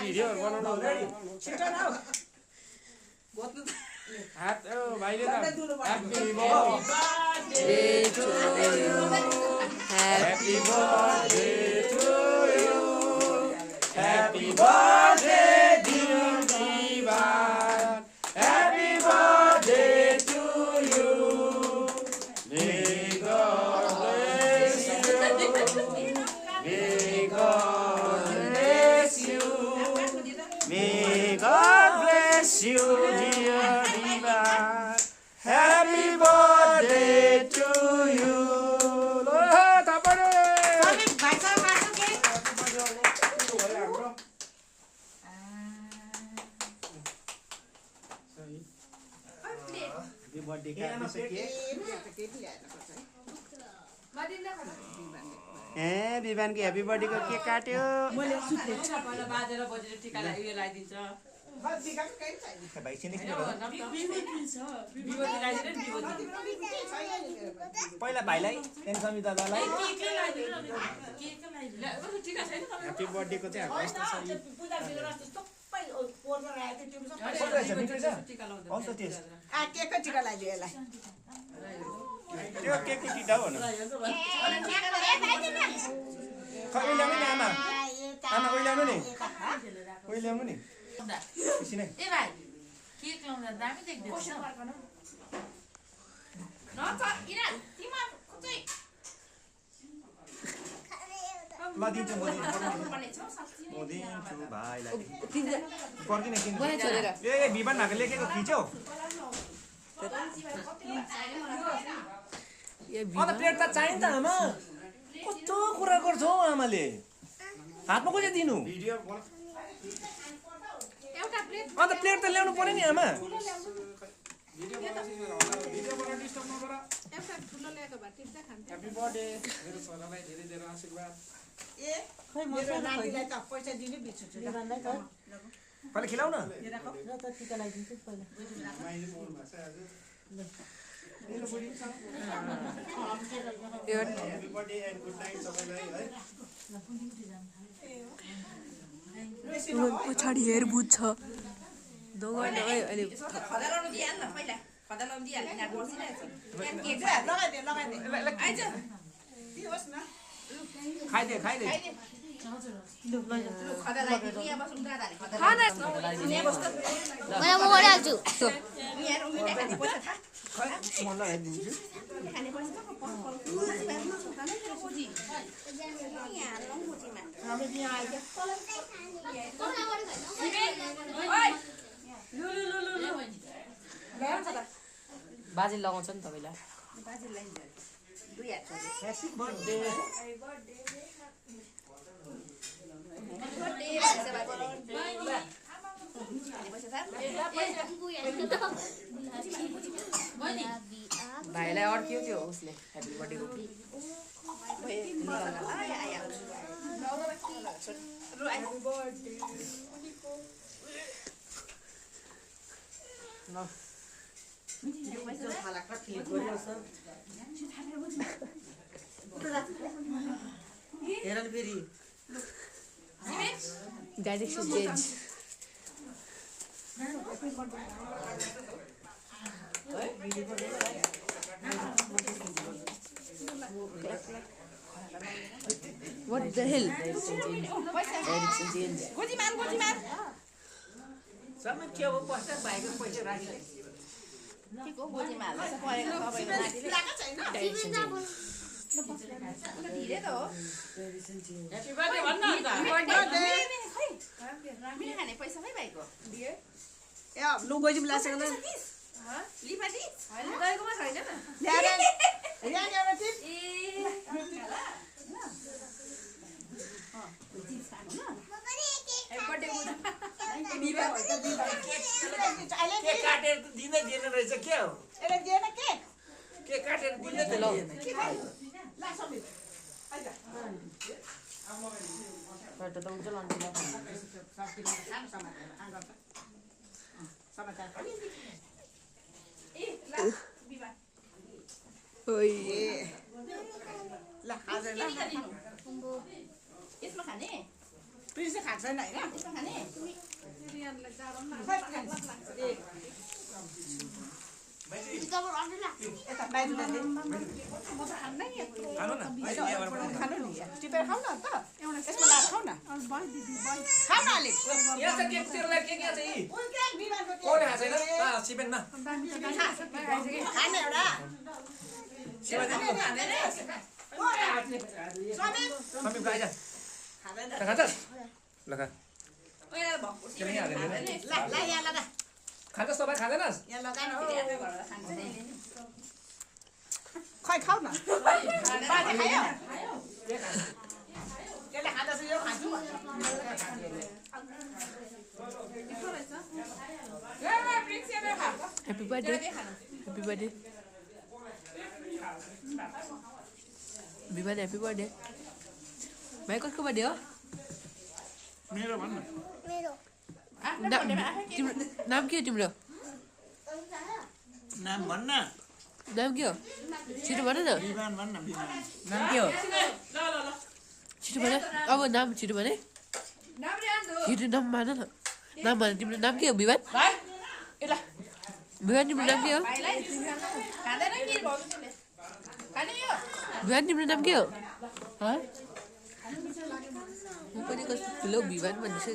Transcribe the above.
Video बनाउनु छिटो न हात भाइले त happy birthday to you happy birthday dear Diwan happy birthday to you may God bless you may God bless you may God bless you dear Diwan happy birthday to you विवानको happy बर्थडेको cake काट्यो पहिला भाइलाई समी दादालाई ह्यापी बर्थडेको चाहिँ हाम्रो यस्तो छ केकको टिका लाग्यो यसलाई त्यो केकको टिटा हो न ओइल्याउनु नि आमा आमा ओइल्याउनु नि ओइल्याउनु नि एकछिन है केक लाउँदा दामी देख्दैछ ल दिन्छु म दिन्छु भाइलाई पर्किन किन ए विमान भएको लेखेको खिच्यौ अन्त प्लेट त चाहिन्छ आमा कस्तो कुरा गर्छौ आमाले हातमा कसरी दिनु भिडियो अन्त प्लेट त ल्याउनु पर्यो नि आमा ह्यापी बर्थडे मेरो छोरालाई धेरै धेरै आशीर्वाद मेरो नानीलाई त पैसा दिनै बिर्छु पहिला खिलाउ न happy birthday and good night सबैलाई है पछाडि हेरबुझ छ दोगले अहिले खाइदे खाइदे बाजे लगाउँछ नि तपाईलाई ह्यापी बर्थडे भाइलाई अड्क्यो त्यो उसले ह्यापी बर्थडेको हेर न फेरि direction change What the hell? Direction change. समय के हो पैसा भाइको पैसा राखिले लु गोजी मिलासँग के काटेर दिँदै दिएन रहेछ के हो के काटेर दिँदै त लिएन यसमा खाने प्रिन्सले खान्छ छैन यता बाहिर खानु न खानु नि टिपेर खाऊ न त यसमा लाएर खाऊ न खाऊ न अलिक यहाँ चाहिँ केकतिरलाई के चाहिँ कोले खाएको छैन सिपेनमा खाने एउटा समीप आइज खान्छस् ल खा खान्छस् तपाईँ खाँदैनस् खै खाऊ न बाजे खायो त्यसले खाँदा चाहिँ यो खान्छु Happy birthday. Happy birthday. Happy birthday, happy birthday. Mai कसको बर्थडे हो? मेरो भन्न नाम के हो तिम्रो? नाम भन्न नाम के हो? छिटो भन न. विमान भन्न विमान नाम के हो? छिटो भन. अब नाम छिटो भने. छिटो नाम भन न. नाम भन तिम्रो नाम के हो विमान? विमान तिम्रो नाम के हो? विमान तिम्रो नाम के हो? म पनि कस्तो ठुलो विमान भनिसकेँ.